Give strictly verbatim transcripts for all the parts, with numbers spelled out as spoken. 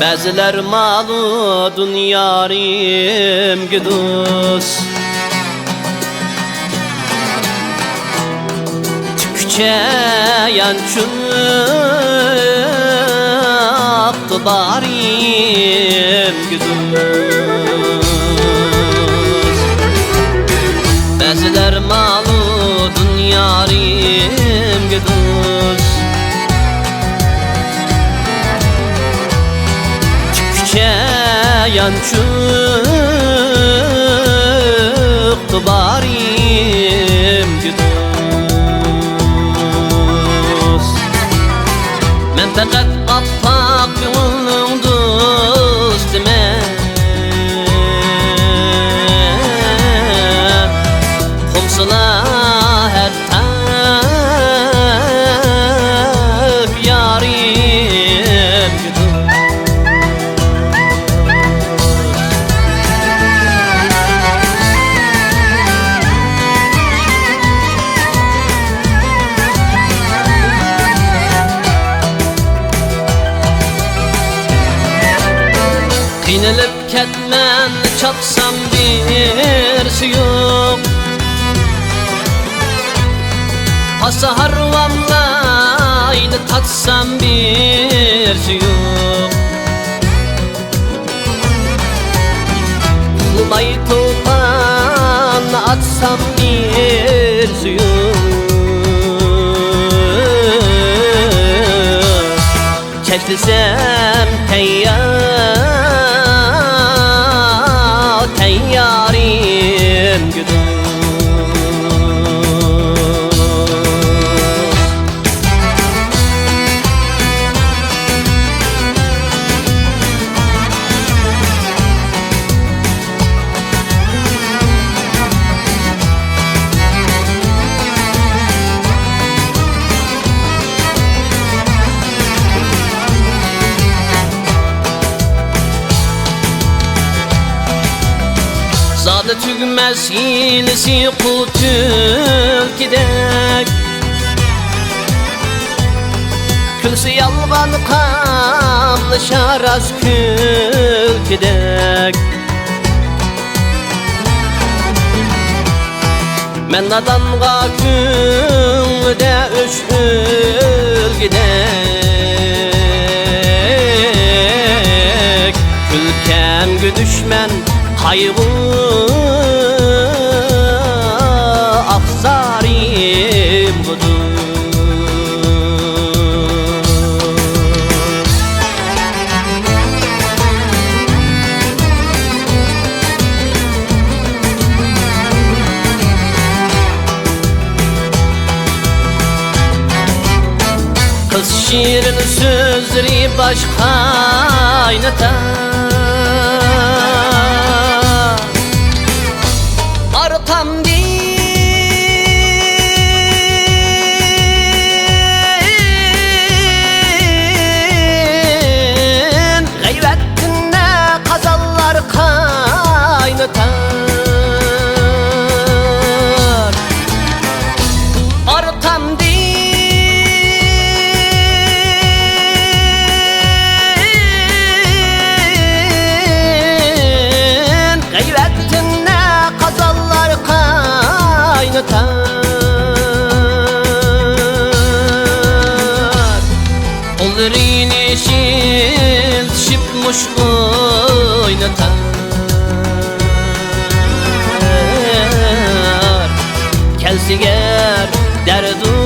بەزىلەر مالۇ دۇنيا رىمگە دوست، تىككۈچە يانچۇق بارىمگە دوست. بەزىلەر مالۇ دۇنيا رىمگە دوست، تىككۈچە يانچۇق بارىمگە دوست. مەن پەقەت ئاپئاق كۆڭۈلنىڭ دوستىمەن. قومسىلا ھەر تاك يارىمگە دوست. قىينىلىپ كەتمەن، چاپسام بىرسى يوق. پاسا ھارۋاملايدۇ، تارتسام بىرسى يوق. ئۇخلىماي توپان ئاتسام بىرسى يوق. كەچلىسەم تەييار، تەييارىمگە دوست. زادى تۈگىمەس ھىيلىسى قۇ تۈلكىدەك. كۈلسە يالغان قاملىشار راست كۈلكىدەك. مەن نادانغا كۆڭلىدە ئۆچ ئۆلگۈدەك. كۈلكەمگە دۈشمەن قايغۇ ئاقسارىمغۇدۇر. قىز شېرىن سۆزلىرى باش قاينىتار. ئارقامدىن غەيۋەتتىن قازانلار قاينىتار. ئارقامدىن غەيۋەتتىن قازانلار قاينىتار. قوللىرىنى شىلتىشىپ مۇشت ئوينىتار. كەلسە گەر دەردۇ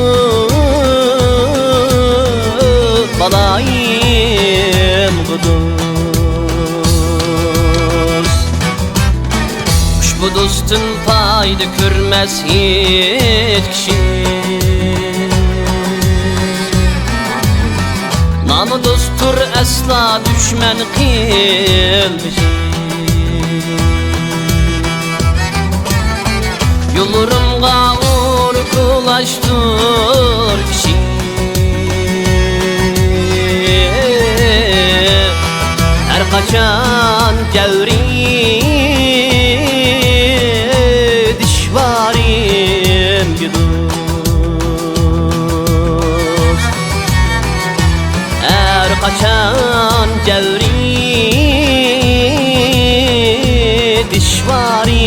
بالايىمغۇ دوست. ئۇشبۇ دوستتىن ئايدا كۆرمەس ھېچ كىشى. نامى دوستتۇر ئەسلا دۈشمەن قىلمىشى. يوللىرىمغا ئۇر قۇلاشتۇر كىشى. ھەر قاچان جەۋرى دىشۋارىمگە دوست. ھەر قاچان جەۋرى دىشۋارى